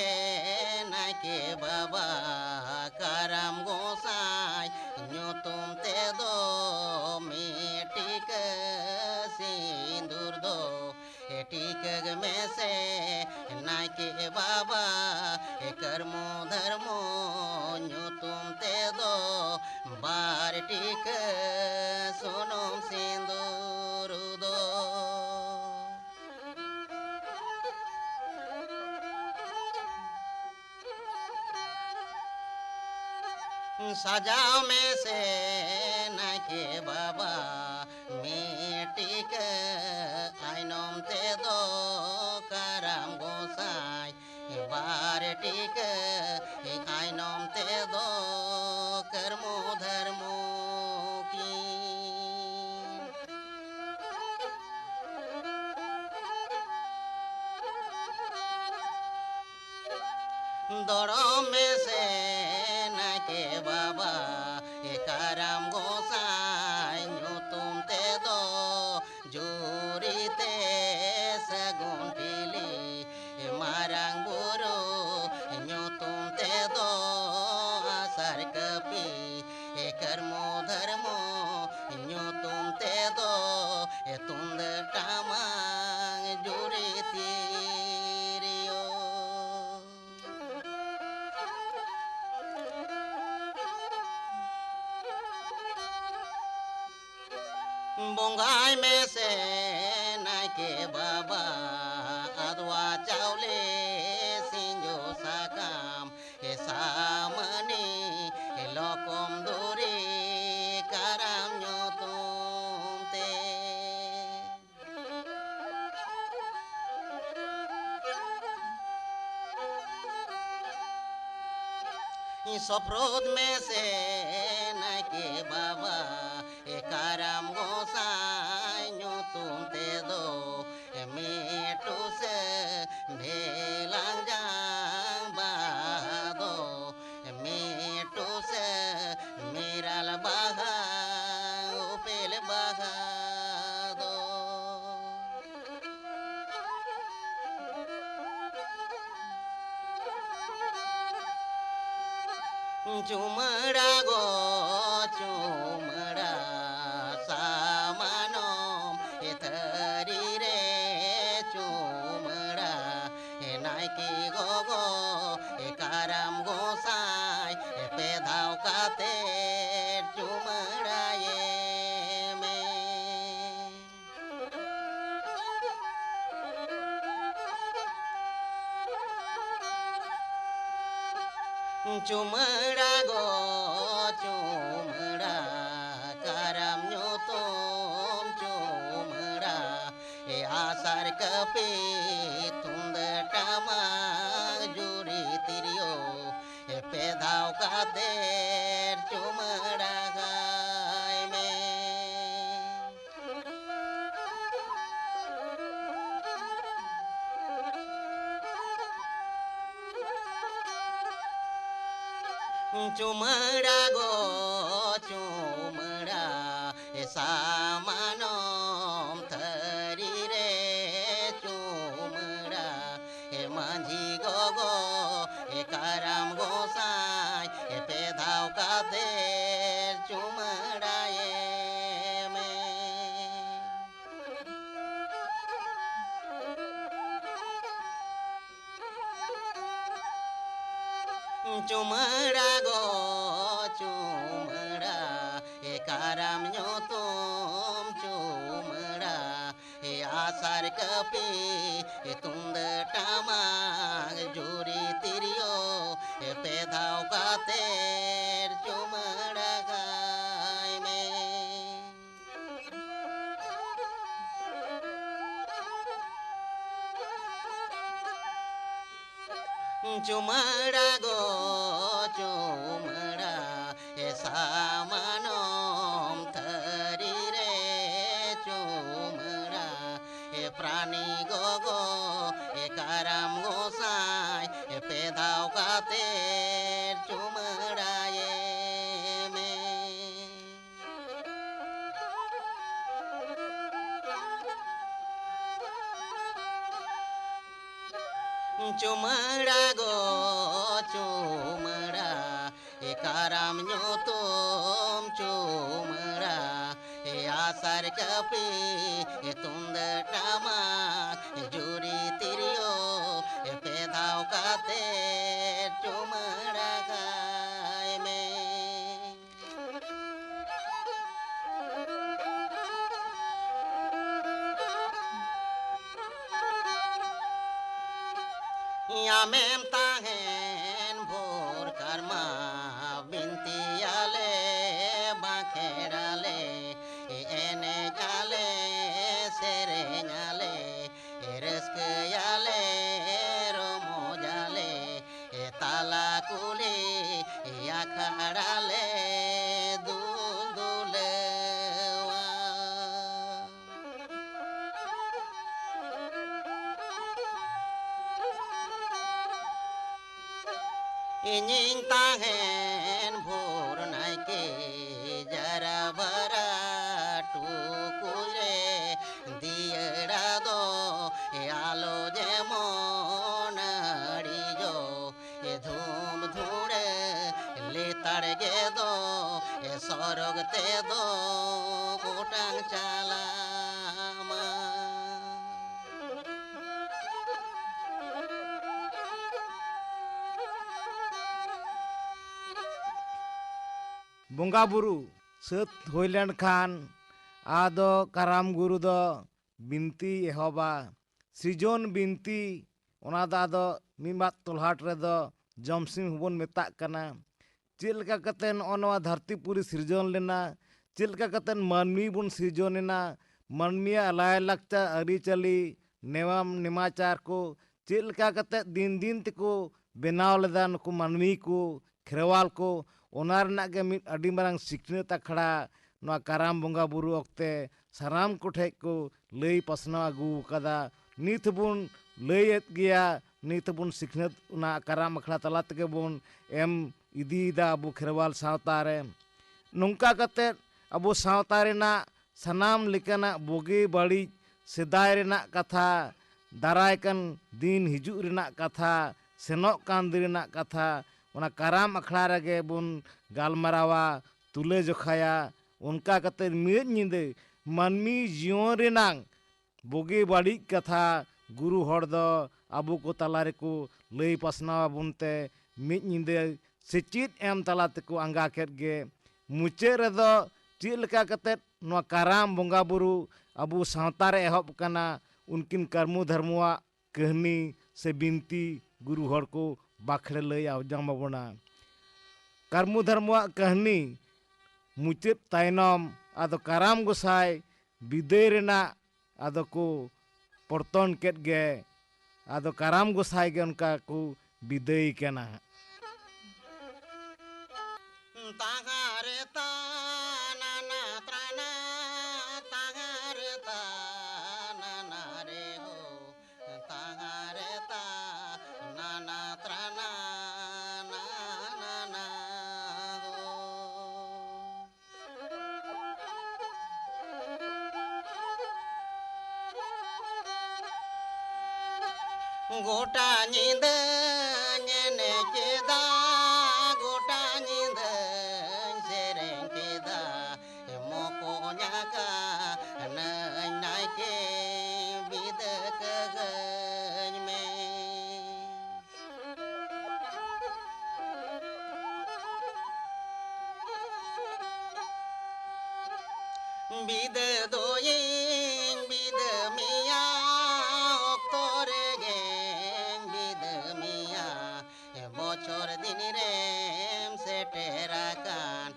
ᱱᱟᱭᱠᱮ ᱵᱟᱵᱟ, ᱠᱟᱨᱟᱢ ᱜᱚᱸᱥᱟᱭ ᱧᱩᱛᱩᱢ ᱛᱮᱫᱚ ᱢᱤᱫ ᱴᱤᱠᱟᱹ ᱥᱤᱸᱫᱩᱨ ᱫᱚ ᱮ ᱴᱤᱠᱟᱹᱜ ᱢᱮᱥᱮ ᱱᱟᱭᱠᱮ ᱵᱟᱵᱟ, ᱮ ᱠᱟᱹᱨᱢᱩ ᱫᱷᱟᱹᱨᱢᱩ ᱧᱩᱛᱩᱢ ᱛᱮᱫᱚ ᱵᱟᱨ ᱴᱤᱠᱟᱹ ᱥᱩᱱᱩᱢ ᱥᱤᱸᱫᱩᱨ ᱫᱚ᱾ ᱥᱟᱡᱟᱣ ᱢᱮᱥᱮ ᱱᱟᱭᱠᱮ ᱵᱟᱵᱟ ᱢᱤᱫ ᱴᱤᱠᱟᱹ, ᱟᱭᱱᱚᱢ ᱛᱮᱫᱚ ᱠᱟᱨᱟᱢ ᱜᱚᱸᱥᱟᱭ ᱵᱟᱨ ᱴᱤᱠᱟᱹ, ᱟᱭᱱᱚᱢ ᱛᱮᱫᱚ ᱠᱟᱹᱨᱢᱩ ᱫᱷᱟᱹᱨᱢᱩ ᱠᱤᱱ᱾ ᱫᱚᱲᱚᱢ ᱢᱮᱥᱮ ᱱᱟᱭᱠᱮ ᱵᱟᱵᱟ, ᱮ ᱠᱟᱨᱟᱢ ᱜᱚᱸᱥᱟᱭ ᱧᱩᱛᱩᱢ ᱛᱮᱫᱚ ᱡᱩᱨᱤ ᱛᱮ ᱥᱟᱹᱜᱩᱱ ᱴᱷᱤᱞᱤ, ᱮ ᱢᱟᱨᱟᱝ ᱵᱩᱨᱩ ᱧᱩᱛᱩᱢ ᱛᱮᱫᱚ ᱟᱥᱟᱨ ᱠᱟᱹᱯᱤ, ᱮ ᱠᱟᱹᱨᱢᱩ ᱫᱷᱟᱹᱨᱢᱩ ᱧᱩᱛᱩᱢ ᱛᱮᱫᱚ ᱮ ᱛᱩᱢᱫᱟᱹᱜ ᱴᱟᱢᱟᱠ ᱡᱩᱨᱤ ᱛᱤᱨᱭᱳ᱾ ᱵᱚᱸᱜᱟᱭ ᱢᱮᱥᱮ ᱱᱟᱭᱠᱮ ᱵᱟᱵᱟ, ᱟᱫᱽᱣᱟ ᱪᱟᱣᱞᱮ ᱥᱤᱸᱡᱚ ᱥᱟᱠᱟᱢ ᱮ ᱥᱟᱢᱟᱹᱱᱤ ᱮ ᱞᱚᱠᱚᱢ ᱫᱩᱨᱤ ᱠᱟᱨᱟᱢ ᱧᱩᱛᱩᱢ ᱛᱮ᱾ ᱥᱚᱯᱨᱚᱫ ᱢᱮᱥᱮ ᱱᱟᱭᱠᱮ ᱵᱟᱵᱟ, ᱮ ᱠᱟᱨᱟᱢ ᱜᱚᱸᱥᱟᱭ ᱧᱩᱛᱩᱢ ᱛᱮᱫᱚ ᱢᱤᱫ ᱴᱩᱥᱟᱹ ᱵᱷᱮᱞᱟᱝ ᱡᱟᱝ ᱵᱟᱦᱟ ᱫᱚ, ᱢᱤᱫ ᱴᱩᱥᱟᱹ ᱢᱮᱨᱟᱞ ᱵᱟᱦᱟ, ᱩᱯᱮᱞ ᱵᱟᱦᱟ ᱫᱚ᱾ ᱪᱩᱢᱟᱹᱲᱟ ᱜᱚ ᱪᱩᱢᱟᱹᱲᱟ, ᱥᱟᱢᱟᱱᱚᱢ ᱮ ᱛᱷᱟᱹᱨᱤ ᱨᱮ ᱪᱩᱢᱟᱹᱲᱟ, ᱮ ᱱᱟᱭᱠᱮ ᱜᱚᱜᱚ, ᱮ ᱠᱟᱨᱟᱢ ᱜᱚᱸᱥᱟᱭ, ᱮ ᱯᱮ ᱫᱷᱟᱣ ᱠᱟᱛᱮ ᱪᱩᱢᱟᱹᱲᱟᱭᱮ ᱢᱮ᱾ ᱪᱩᱢᱟᱹᱲᱟ ᱜᱚ ᱪᱩᱢᱟᱹᱲᱟ, ᱠᱟᱨᱟᱢ ᱧᱩᱛᱩᱢ ᱪᱩᱢᱟᱹᱲᱟ, ᱮ ᱟᱥᱟᱨ ᱠᱟᱹᱯᱤ, ᱛᱩᱢᱫᱟᱹᱜ ᱴᱟᱢᱟᱠ, ᱡᱩᱨᱤ ᱛᱤᱨᱭᱳ, ᱮ ᱯᱮ ᱫᱷᱟᱣ ᱠᱟᱛᱮ ᱪᱩᱢᱟᱹᱲᱟ ᱜᱟᱭ ᱢᱮ᱾ ᱪᱩᱢᱟᱹᱲᱟ ᱜᱚ ᱪᱩᱢᱟᱹᱲᱟ, ᱮ ᱥᱟᱢᱟᱱᱚᱢ ᱛᱷᱟᱹᱨᱤ ᱨᱮ ᱪᱩᱢᱟᱹᱲᱟ, ᱮ ᱢᱟᱹᱡᱷᱤ ᱜᱚᱜᱚ, ᱮ ᱠᱟᱨᱟᱢ ᱜᱚᱸᱥᱟᱭ, ᱮ ᱯᱮ ᱫᱷᱟᱣ ᱠᱟᱛᱮ ᱪᱩᱢᱟᱹᱲᱟᱭᱮ ᱢᱮ᱾ ᱪᱩᱢᱟᱹᱲᱟ ᱜᱚ ᱪᱩᱢᱟᱹᱲᱟ, ᱮ ᱠᱟᱨᱟᱢ ᱧᱩᱛᱩᱢ ᱪᱩᱢᱟᱹᱲᱟ, ᱮ ᱟᱥᱟᱨ ᱠᱟᱹᱯᱤ, ᱮ ᱛᱩᱢᱫᱟᱹᱜ ᱴᱟᱢᱟᱠ, ᱡᱩᱨᱤ ᱛᱤᱨᱭᱳ, ᱮ ᱯᱮ ᱫᱷᱟᱣ ᱠᱟᱛᱮ ᱪᱩᱢᱟᱹᱲᱟ ᱜᱟᱭ ᱢᱮ᱾ ᱪᱩᱢᱟᱹᱲᱟ ᱜᱚ ᱪᱩᱢᱟᱹᱲᱟ, ᱮ ᱥᱟᱢᱟᱱᱚᱢ ᱛᱷᱟᱹᱨᱤ ᱨᱮ ᱪᱩᱢᱟᱹᱲᱟ, ᱮ ᱯᱨᱟᱱᱤ ᱜᱚᱜᱚ, ᱮ ᱠᱟᱨᱟᱢ ᱜᱚᱸᱥᱟᱭ, ᱮ ᱯᱮ ᱫᱷᱟᱣ ᱠᱟᱛᱮ ᱪᱩᱢᱟᱹᱲᱟᱭᱮ ᱢᱮ᱾ ᱪᱩᱢᱟᱹᱲᱟ ᱜᱚ ᱪᱩᱢᱟᱹᱲᱟ, ᱠᱟᱨᱟᱢ ᱧᱩᱛᱩᱢ ᱪᱩᱢᱟᱹᱲᱟ, ᱮ ᱟᱥᱟᱨ ᱠᱟᱹᱯᱤ, ᱮ ᱛᱩᱢᱫᱟᱹᱜ ᱴᱟᱢᱟᱠ, ᱮ ᱡᱩᱨᱤ ᱛᱤᱨᱭᱳ, ᱮ ᱯᱮ ᱫᱷᱟᱣ ᱠᱟᱛᱮ ᱪᱩᱢᱟᱹᱲᱟ ᱠᱟᱭ ᱢᱮ᱾ ᱟᱢᱮᱢ ᱛᱟᱦᱮᱱ ᱵᱷᱳᱨ ᱠᱟᱨᱢᱟ, ᱵᱤᱱᱛᱤᱭᱟᱞᱮ, ᱵᱟᱸᱠᱷᱮᱲᱟᱞᱮ, ᱮᱱᱮᱡ ᱟᱞᱮ, ᱥᱮᱨᱮᱧ ᱟᱞᱮ, ᱨᱟᱹᱥᱠᱟᱹᱭᱟᱞᱮ, ᱨᱚᱢᱚᱡᱟᱞᱮ, ᱛᱟᱞᱟ ᱠᱩᱞᱦᱤ ᱟᱠᱷᱲᱟ ᱞᱮ ᱫᱩᱞ ᱫᱩᱞᱟᱹᱣᱟ᱾ ᱤᱧᱤᱧ ᱛᱟᱦᱮᱱ ᱵᱷᱳᱨ ᱱᱟᱭᱠᱮ ᱡᱟᱨᱟ ᱵᱟᱨᱟ ᱴᱩᱠᱩᱡ ᱨᱮ, ᱫᱤᱭᱟᱹᱲᱟ ᱫᱚ ᱟᱞᱚ ᱡᱮᱢᱚᱱ ᱟᱹᱲᱤᱡᱚᱜ, ᱮ ᱫᱷᱩᱢ ᱫᱷᱩᱲᱟᱹ ᱞᱮᱛᱟᱲ ᱜᱮ ᱫᱚ, ᱮ ᱥᱚᱨᱚᱜ ᱛᱮ ᱫᱚ ᱚᱴᱟᱝ ᱪᱟᱞᱟᱜ ᱢᱟ᱾ ᱵᱚᱸᱜᱟ ᱵᱩᱨᱩ ᱥᱟᱹᱛ ᱦᱩᱭ ᱞᱮᱱᱠᱷᱟᱱ, ᱟᱫᱚ ᱠᱟᱨᱟᱢ ᱜᱩᱨᱩ ᱫᱚ ᱵᱤᱱᱛᱤᱭ ᱮᱦᱚᱵᱟ᱾ ᱥᱤᱨᱡᱚᱱ ᱵᱤᱱᱛᱤ, ᱚᱱᱟ ᱫᱚ ᱟᱫᱚ ᱢᱤᱫ ᱵᱟᱨ ᱛᱚᱞᱦᱟᱴ ᱨᱮᱫᱚ ᱡᱚᱢᱥᱤᱢ ᱦᱚᱸᱵᱚᱱ ᱢᱮᱛᱟᱜ ᱠᱟᱱᱟ᱾ ᱪᱮᱫ ᱞᱮᱠᱟ ᱠᱟᱛᱮ ᱱᱚᱜᱼᱚ ᱱᱚᱣᱟ ᱫᱷᱟᱹᱨᱛᱤ ᱯᱩᱨᱤ ᱥᱤᱨᱡᱚᱱ ᱞᱮᱱᱟ, ᱪᱮᱫ ᱞᱮᱠᱟ ᱠᱟᱛᱮ ᱢᱟᱹᱱᱢᱤ ᱵᱚᱱ ᱥᱤᱨᱡᱚᱱ ᱮᱱᱟ, ᱢᱟᱹᱱᱢᱤᱭᱟᱜ ᱞᱟᱭᱼᱞᱟᱠᱪᱟᱨ, ᱟᱹᱨᱤᱪᱟᱹᱞᱤ, ᱱᱮᱣᱟᱢ ᱱᱮᱢᱟᱪᱟᱨ ᱠᱚ ᱪᱮᱫ ᱞᱮᱠᱟ ᱠᱟᱛᱮ ᱫᱤᱱ ᱫᱤᱱ ᱛᱮᱠᱚ ᱵᱮᱱᱟᱣ ᱞᱮᱫᱟ ᱱᱩᱠᱩ ᱢᱟᱹᱱᱢᱤ ᱠᱚ, ᱠᱷᱮᱨᱣᱟᱞ ᱠᱚ, ᱚᱱᱟ ᱨᱮᱱᱟᱜ ᱜᱮ ᱢᱤᱫ ᱟᱹᱰᱤ ᱢᱟᱨᱟᱝ ᱥᱤᱠᱷᱱᱟᱹᱛ ᱟᱠᱷᱲᱟ ᱱᱚᱣᱟ ᱠᱟᱨᱟᱢ ᱵᱚᱸᱜᱟ ᱵᱩᱨᱩ ᱚᱠᱛᱮ ᱥᱟᱱᱟᱢ ᱠᱚᱴᱷᱮᱡ ᱠᱚ ᱞᱟᱹᱭ ᱯᱟᱥᱱᱟᱣ ᱟᱹᱜᱩ ᱟᱠᱟᱫᱟ᱾ ᱱᱤᱛ ᱦᱚᱸᱵᱚᱱ ᱞᱟᱹᱭᱮᱫ ᱜᱮᱭᱟ, ᱱᱤᱛ ᱦᱚᱸᱵᱚᱱ ᱥᱤᱠᱷᱱᱟᱹᱛ ᱚᱱᱟ ᱠᱟᱨᱟᱢ ᱟᱠᱷᱲᱟ ᱛᱟᱞᱟ ᱛᱮᱜᱮ ᱵᱚᱱ ᱮᱢ ᱤᱫᱤᱭᱮᱫᱟ ᱟᱵᱚ ᱠᱷᱮᱨᱣᱟᱞ ᱥᱟᱶᱛᱟ ᱨᱮ᱾ ᱱᱚᱝᱠᱟ ᱠᱟᱛᱮᱫ ᱟᱵᱚ ᱥᱟᱶᱛᱟ ᱨᱮᱱᱟᱜ ᱥᱟᱱᱟᱢ ᱞᱮᱠᱟᱱᱟᱜ ᱵᱩᱜᱤ ᱵᱟᱹᱲᱤᱡ, ᱥᱮᱫᱟᱭ ᱨᱮᱱᱟᱜ ᱠᱟᱛᱷᱟ, ᱫᱟᱨᱟᱭ ᱠᱟᱱ ᱫᱤᱱ ᱦᱤᱡᱩᱜ ᱨᱮᱱᱟᱜ ᱠᱟᱛᱷᱟ, ᱥᱮᱱᱚᱜ ᱠᱟᱱ ᱫᱤᱱ ᱨᱮᱱᱟᱜ ᱠᱟᱛᱷᱟ, ᱚᱱᱟ ᱠᱟᱨᱟᱢ ᱟᱠᱷᱲᱟ ᱨᱮᱜᱮ ᱵᱚᱱ ᱜᱟᱞᱢᱟᱨᱟᱣᱟ, ᱛᱩᱞᱟᱹ ᱡᱚᱠᱷᱟᱭᱟ᱾ ᱚᱱᱠᱟ ᱠᱟᱛᱮ ᱢᱤᱫ ᱧᱤᱫᱟᱹ ᱢᱟᱹᱱᱢᱤ ᱡᱤᱭᱚᱱ ᱨᱮᱱᱟᱝ ᱵᱩᱜᱤ ᱵᱟᱹᱲᱤᱡ ᱠᱟᱛᱷᱟ ᱜᱩᱨᱩ ᱦᱚᱲ ᱫᱚ ᱟᱵᱚ ᱠᱚ ᱛᱟᱞᱟ ᱨᱮᱠᱚ ᱞᱟᱹᱭ ᱯᱟᱥᱱᱟᱣ ᱟᱵᱚᱱ ᱛᱮ, ᱢᱤᱫ ᱧᱤᱫᱟᱹ ᱥᱮᱪᱮᱫ ᱮᱢ ᱛᱟᱞᱟ ᱛᱮᱠᱚ ᱟᱸᱜᱟ ᱠᱮᱫ ᱜᱮ᱾ ᱢᱩᱪᱟᱹᱫ ᱨᱮᱫᱚ ᱪᱮᱫ ᱞᱮᱠᱟ ᱠᱟᱛᱮᱫ ᱱᱚᱣᱟ ᱠᱟᱨᱟᱢ ᱵᱚᱸᱜᱟ ᱵᱩᱨᱩ ᱟᱵᱚ ᱥᱟᱶᱛᱟ ᱨᱮ ᱮᱦᱚᱵ ᱟᱠᱟᱱᱟ, ᱩᱱᱠᱤᱱ ᱠᱟᱹᱨᱢᱩ ᱫᱷᱟᱨᱢᱩᱣᱟᱜ ᱠᱟᱹᱦᱱᱤ ᱥᱮ ᱵᱤᱱᱛᱤ ᱜᱩᱨᱩ ᱦᱚᱲ ᱠᱚ ᱵᱟᱠᱷᱮᱲ ᱞᱟᱹᱭ ᱟᱸᱡᱚᱢ ᱟᱵᱚᱱᱟ᱾ ᱠᱟᱨᱢᱩ ᱫᱷᱟᱨᱢᱩᱣᱟᱜ ᱠᱟᱹᱦᱱᱤ ᱢᱩᱪᱟᱹᱫ ᱛᱟᱭᱱᱚᱢ ᱟᱫᱚ ᱠᱟᱨᱟᱢ ᱜᱚᱸᱥᱟᱭ ᱵᱤᱫᱟᱹᱭ ᱨᱮᱱᱟᱜ ᱟᱫᱚ ᱠᱚ ᱯᱚᱨᱛᱚᱱ ᱠᱮᱫ ᱜᱮ᱾ ᱟᱫᱚ ᱠᱟᱨᱟᱢ ᱜᱚᱸᱥᱟᱭ ᱜᱮ ᱚᱱᱠᱟ ᱠᱚ ᱵᱤᱫᱟᱹᱭ ᱠᱟᱱᱟ᱾ ᱛᱟᱦᱟᱨᱮ ᱛᱟᱱᱟ ᱱᱟ ᱛᱨᱟᱱᱟ, ᱛᱟᱦᱟᱨᱮ ᱛᱟᱱᱟ ᱱᱟ ᱨᱮ ᱦᱳ, ᱛᱟᱦᱟᱨᱮ ᱛᱟᱱᱟ ᱱᱟ ᱛᱨᱟᱱᱟ, ᱱᱟ ᱱᱟ ᱱᱟ ᱦᱳ᱾ ᱜᱚᱴᱟ ᱧᱤᱫᱟᱹᱧ ᱮᱱᱮᱡ ᱠᱮᱫᱟ, ᱜᱚᱴᱟ ᱧᱤᱫᱟᱹᱧ ᱥᱮᱨᱮᱧ ᱠᱮᱫᱟ, ᱢᱚᱠᱚᱧ ᱟᱠᱟᱱᱟᱹᱧ ᱱᱟᱭᱠᱮ ᱵᱤᱫᱟᱹ ᱠᱟᱹᱜᱟᱹᱧ ᱢᱮ᱾ ᱵᱤᱫᱟᱹ ᱫᱚᱭᱤᱧ ᱵᱤᱫᱟᱹ ᱢᱮᱭᱟ, ᱚᱠᱛᱚ ᱨᱮᱜᱮᱧ ᱵᱤᱫᱟᱹ ᱢᱮᱭᱟ᱾ ᱵᱚᱪᱷᱚᱨ ᱫᱤᱱ ᱨᱮᱢ ᱥᱮᱴᱮᱨ ᱟᱠᱟᱱ,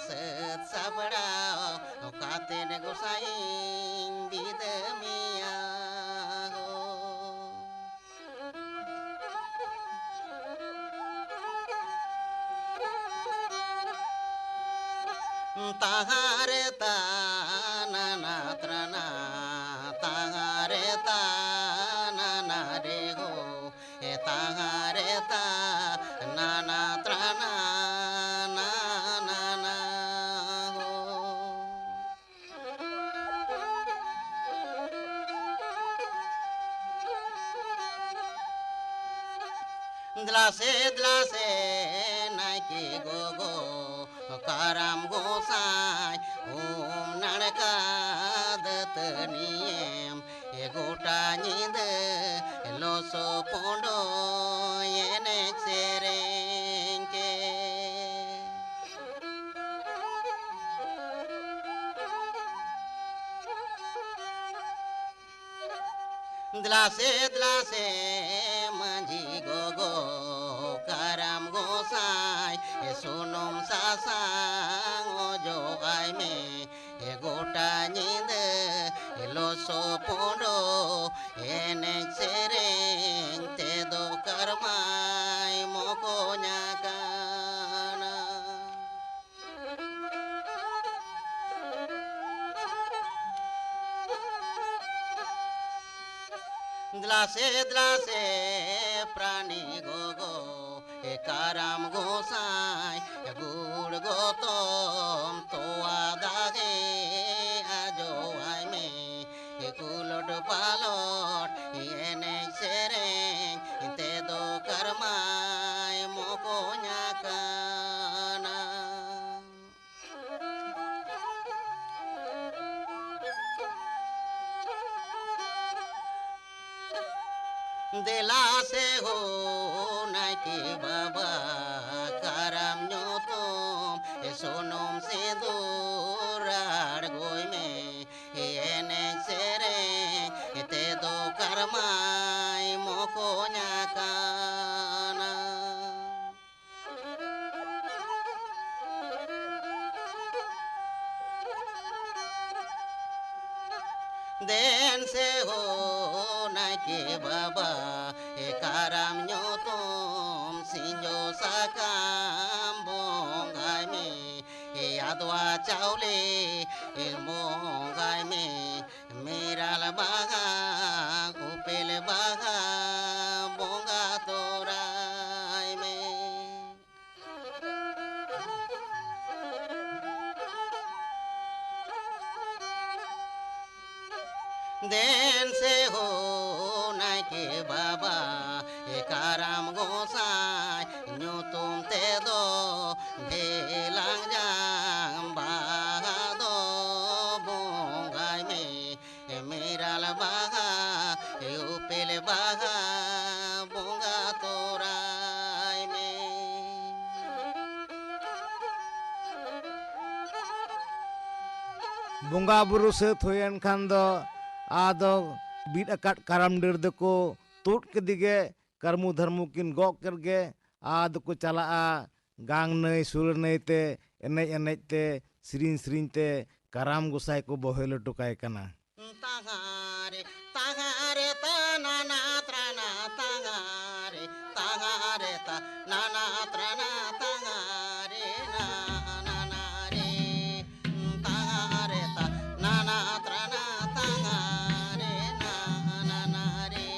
ᱥᱟᱹᱛ ᱥᱟᱯᱲᱟᱣ ᱠᱟᱛᱮ ᱜᱚᱸᱥᱟᱭᱤᱧ ᱵᱤᱫᱟᱹ ᱢᱮᱭᱟ ᱦᱳ᱾ ᱛᱟᱦᱟᱨᱮ ᱛᱟᱱᱟ ᱱᱟ ᱛᱨᱟᱱᱟ, ᱛᱟᱦᱟᱨᱮ ᱛᱟᱱᱟ ᱱᱟ ᱨᱮ ᱦᱳ, ᱮ ᱛᱟᱦᱟᱨᱮ ᱛᱟᱱᱟ ᱱᱟ ᱛᱨᱟᱱᱟ, ᱱᱟ ᱱᱟ ᱱᱟ ᱦᱳ᱾ ᱫᱮᱞᱟ ᱥᱮ, ᱫᱮᱞᱟ ᱥᱮ, ᱠᱟᱨᱟᱢ ᱜᱚᱸᱥᱟᱭ ᱩᱢ ᱱᱟᱲᱠᱟ ᱫᱟᱹᱛᱟᱹᱱᱤᱭᱮᱢ ᱮ ᱜᱚᱴᱟ ᱧᱤᱫᱟᱹ ᱞᱚᱥᱚ ᱯᱚᱸᱰᱚ ᱮᱱᱮᱡ ᱥᱮᱨᱮᱧ ᱠᱮ᱾ ᱫᱮᱞᱟ ᱥᱮ, ᱫᱮᱞᱟ ᱥᱮ, ᱢᱟᱹᱡᱷᱤ ᱜᱚᱜᱚ, ᱠᱟᱨᱟᱢ ᱜᱚᱸᱥᱟᱭ, ᱮ ᱥᱩᱱᱩᱢ ᱥᱟᱥᱟᱝ ᱚᱡᱚᱜ ᱟᱭ ᱢᱮ᱾ ᱮ ᱜᱚᱴᱟ ᱧᱤᱫᱟᱹ, ᱮ ᱞᱚᱥᱚ ᱯᱚᱸᱰᱚ, ᱮᱱᱮᱡ ᱥᱮᱨᱮᱧ ᱛᱮᱫᱚ ᱠᱟᱨᱢᱟᱭ ᱢᱚᱠᱚᱧ ᱟᱠᱟᱱᱟ᱾ ᱫᱮᱞᱟ ᱥᱮ, ᱫᱮᱞᱟ ᱥᱮ, ᱯᱨᱟᱱᱤ ᱜᱚᱜᱚ, ᱮ ᱠᱟᱨᱟᱢ ᱜᱚᱸᱥᱟᱭ, ᱜᱩᱲ ᱜᱚᱛᱚᱢ ᱛᱚᱣᱟ ᱫᱟᱜᱮ ᱟᱡᱚᱣᱟᱭ ᱢᱮ᱾ ᱠᱩᱞᱚᱴ ᱯᱟᱞᱚᱴ ᱮᱱᱮᱡ ᱥᱮᱨᱮᱧ ᱛᱮᱫᱚ ᱠᱟᱨᱢᱟᱭ ᱢᱚᱠᱚᱧ ᱟᱠᱟᱱᱟ᱾ ᱫᱮᱞᱟ ᱥᱮ ᱦᱳ ᱱᱟᱭᱠᱮ ᱵᱟᱵᱟ, ᱠᱟᱨᱟᱢ ᱧᱩᱛᱩᱢ ᱥᱩᱱᱩᱢ ᱥᱤᱸᱫᱩᱨ ᱟᱬᱜᱚᱭ ᱢᱮ᱾ ᱮᱱᱮᱡ ᱥᱮᱨᱮᱧ ᱛᱮᱫᱚ ᱠᱟᱨᱢᱟᱭ ᱢᱚᱠᱚᱧ ᱟᱠᱟᱱᱟ᱾ ᱫᱮᱱ ᱥᱮ ᱦᱳ ᱱᱟᱭᱠᱮ ᱵᱟᱵᱟ, ᱮ ᱠᱟᱨᱟᱢ ᱧᱩᱛᱩᱢ ᱥᱤᱸᱡᱚ ᱥᱟᱠᱟᱢ ᱵᱚᱸᱜᱟᱭ ᱢᱮ᱾ ᱮ ᱟᱫᱽᱣᱟ ᱪᱟᱣᱞᱮ, ᱮ ᱵᱚᱸᱜᱟᱭ ᱢᱮ᱾ ᱢᱮᱨᱟᱞ ᱵᱟᱦᱟ, ᱩᱯᱮᱞ ᱵᱟᱦᱟ, ᱵᱚᱸᱜᱟ ᱛᱚᱨᱟᱭ ᱢᱮ᱾ ᱫᱮᱱ ᱥᱮ ᱦᱳ ᱱᱟᱭᱠᱮ ᱵᱟᱵᱟ, ᱮ ᱠᱟᱨᱟᱢ ᱜᱚᱸᱥᱟᱭ ᱧᱩᱛᱩᱢ ᱛᱮᱫᱚ ᱰᱷᱮᱞᱟᱝ ᱡᱟ ᱵᱚᱸᱜᱟ ᱵᱩᱨᱩ ᱥᱟᱹᱛ ᱦᱩᱭᱮᱱ ᱠᱷᱟᱱ ᱫᱚ ᱟᱫᱚ ᱵᱤᱫ ᱟᱠᱟᱫ ᱠᱟᱨᱟᱢ ᱰᱟᱹᱨ ᱫᱚᱠᱚ ᱛᱩᱫ ᱠᱮᱫ ᱜᱮ, ᱠᱟᱹᱨᱢᱩ ᱫᱷᱟᱨᱢᱩ ᱠᱤᱱ ᱜᱚᱜ ᱠᱮᱫ ᱜᱮ, ᱟᱫᱚ ᱠᱚ ᱪᱟᱞᱟᱜᱼᱟ ᱜᱟᱝ ᱱᱟᱹᱭ ᱥᱩᱨ ᱱᱟᱹᱭ ᱛᱮ, ᱮᱱᱮᱡ ᱮᱱᱮᱡ ᱛᱮ, ᱥᱮᱨᱮᱧ ᱥᱮᱨᱮᱧ ᱛᱮ ᱠᱟᱨᱟᱢ ᱜᱚᱸᱥᱟᱭ ᱠᱚ ᱵᱚᱦᱮᱞ ᱦᱚᱴᱚ ᱠᱟᱭ ᱠᱟᱱᱟ᱾ ᱛᱟᱦᱟᱨᱮ, ᱛᱟᱦᱟᱨᱮ, ᱛᱟᱱᱟᱱᱟ, ᱛᱨᱟᱱᱟ, ᱛᱟᱦᱟᱨᱮ, ᱛᱟᱦᱟᱨᱮ, ᱛᱟᱱᱟᱱᱟ, ᱛᱨᱟᱱᱟ, ᱛᱟᱦᱟᱨᱮ, ᱱᱟ, ᱱᱟ, ᱱᱟ, ᱨᱮ᱾ ᱛᱟᱦᱟᱨᱮ, ᱛᱟᱱᱟᱱᱟ, ᱛᱨᱟᱱᱟ, ᱛᱟᱦᱟᱨᱮ, ᱱᱟ, ᱱᱟ, ᱱᱟ, ᱨᱮ᱾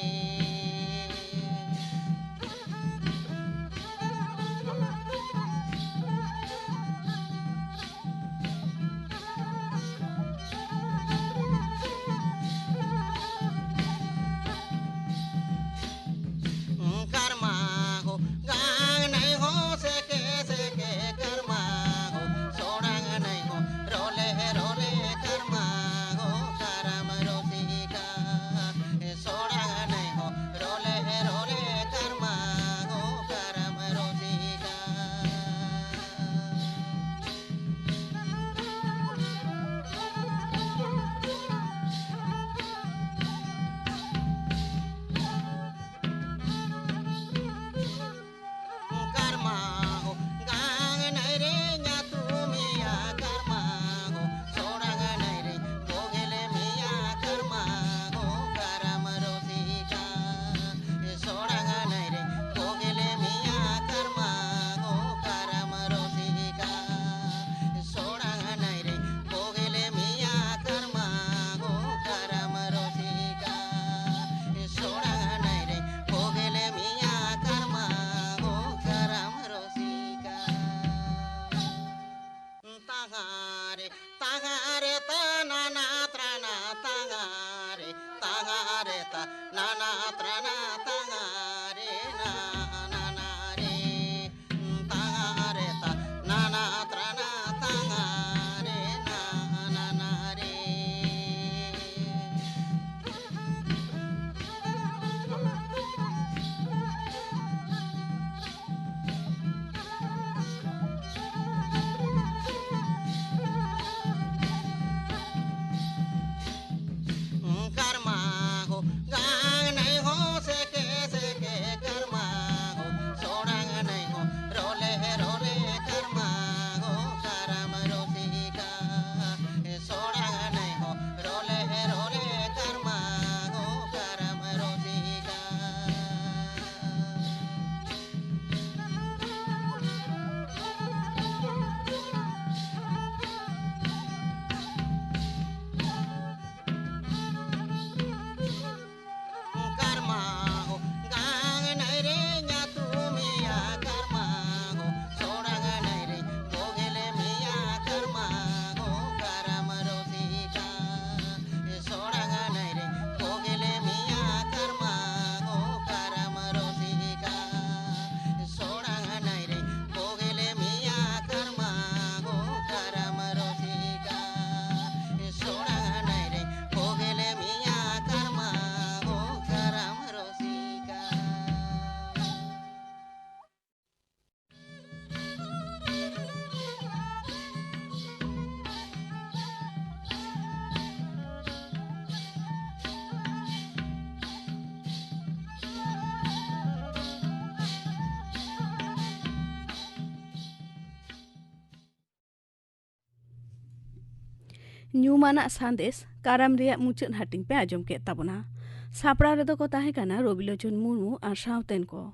ᱧᱩᱢᱟᱱᱟᱜ ᱥᱟᱸᱫᱮᱥ ᱠᱟᱨᱟᱢ ᱨᱮᱭᱟᱜ ᱢᱩᱪᱟᱹᱫ ᱦᱟᱹᱴᱤᱧ ᱯᱮ ᱟᱸᱡᱚᱢ ᱠᱮᱫ ᱛᱟᱵᱚᱱᱟ᱾ ᱥᱟᱯᱲᱟᱣ ᱨᱮᱫᱚ ᱠᱚ ᱛᱟᱦᱮᱸ ᱠᱟᱱᱟ ᱨᱚᱵᱤᱞᱳᱪᱚᱱ ᱢᱩᱨᱢᱩ ᱟᱨ ᱥᱟᱶᱛᱮᱱ ᱠᱚ᱾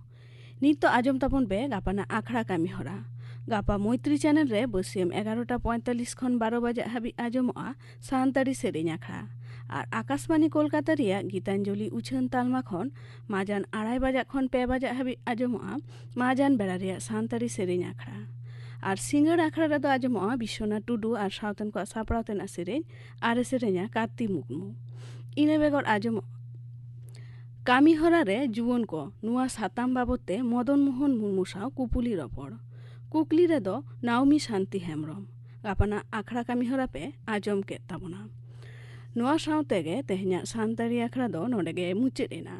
ᱱᱤᱛ ᱫᱚ ᱟᱸᱡᱚᱢ ᱛᱟᱵᱚᱱ ᱯᱮ ᱜᱟᱯᱟᱱᱟᱜ ᱟᱠᱷᱲᱟ ᱠᱟᱹᱢᱤ ᱦᱚᱨᱟ᱾ ᱜᱟᱯᱟ ᱢᱚᱭᱛᱨᱤ ᱪᱮᱱᱮᱞ ᱨᱮ ᱵᱟᱹᱥᱭᱟᱹᱢ ᱮᱜᱟᱨᱚᱴᱟ ᱯᱚᱸᱭᱛᱟᱞᱤᱥ ᱠᱷᱚᱱ ᱵᱟᱨᱚ ᱵᱟᱡᱟᱜ ᱦᱟᱹᱵᱤᱡ ᱟᱸᱡᱚᱢᱚᱜᱼᱟ ᱥᱟᱱᱛᱟᱲᱤ ᱥᱮᱨᱮᱧ ᱟᱠᱷᱲᱟ᱾ ᱟᱨ ᱟᱠᱟᱥᱵᱟᱱᱤ ᱠᱳᱞᱠᱟᱛᱟ ᱨᱮᱭᱟᱜ ᱜᱤᱛᱟᱧᱡᱚᱞᱤ ᱩᱪᱷᱟᱹᱱ ᱛᱟᱞᱢᱟ ᱠᱷᱚᱱ ᱢᱟᱡᱟᱱ ᱟᱲᱟᱭ ᱵᱟᱡᱟᱜ ᱠᱷᱚᱱ ᱯᱮ ᱵᱟᱡᱟᱜ ᱦᱟᱹᱵᱤᱡ ᱟᱸᱡᱚᱢᱚᱜᱼᱟ ᱢᱟᱡᱟᱱ ᱵᱮᱲᱟ ᱨᱮᱭᱟᱜ ᱥᱟᱱᱛᱟᱲᱤ ᱥᱮᱨᱮᱧ ᱟᱠᱷᱲᱟ᱾ ᱟᱨ ᱥᱤᱸᱜᱟᱹᱲ ᱟᱠᱷᱲᱟ ᱨᱮᱫᱚ ᱟᱸᱡᱚᱢᱚᱜᱼᱟ ᱵᱤᱥᱥᱚᱱᱟᱛᱷ ᱴᱩᱰᱩ ᱟᱨ ᱥᱟᱶᱛᱮᱱ ᱠᱚᱣᱟᱜ ᱥᱟᱯᱲᱟᱣ ᱛᱮᱱᱟᱜ ᱥᱮᱨᱮᱧ ᱟᱨᱮ ᱥᱮᱨᱮᱧᱟ ᱠᱟᱨᱛᱤ ᱢᱩᱨᱢᱩ᱾ ᱤᱱᱟᱹ ᱵᱮᱜᱚᱨ ᱟᱸᱡᱚᱢᱚᱜ ᱠᱟᱹᱢᱤ ᱦᱚᱨᱟ ᱨᱮ ᱡᱩᱣᱟᱹᱱ ᱠᱚ, ᱱᱚᱣᱟ ᱥᱟᱛᱟᱢ ᱵᱟᱵᱚᱛ ᱛᱮ ᱢᱚᱫᱚᱱ ᱢᱳᱦᱚᱱ ᱢᱩᱨᱢᱩ ᱥᱟᱶ ᱠᱩᱯᱩᱞᱤ ᱨᱚᱯᱚᱲ᱾ ᱠᱩᱠᱞᱤ ᱨᱮᱫᱚ ᱱᱟᱣᱢᱤ ᱥᱟᱱᱛᱤ ᱦᱮᱢᱵᱨᱚᱢ᱾ ᱜᱟᱯᱟᱱᱟᱜ ᱟᱠᱷᱲᱟ ᱠᱟᱹᱢᱤ ᱦᱚᱨᱟ ᱯᱮ ᱟᱸᱡᱚᱢ ᱠᱮᱫ ᱛᱟᱵᱚᱱᱟ᱾ ᱱᱚᱣᱟ ᱥᱟᱶ ᱛᱮᱜᱮ ᱛᱮᱦᱮᱧᱟᱜ ᱥᱟᱱᱛᱟᱲᱤ ᱟᱠᱷᱲᱟ ᱫᱚ ᱱᱚᱰᱮ ᱜᱮ ᱢᱩᱪᱟᱹᱫ ᱮᱱᱟ᱾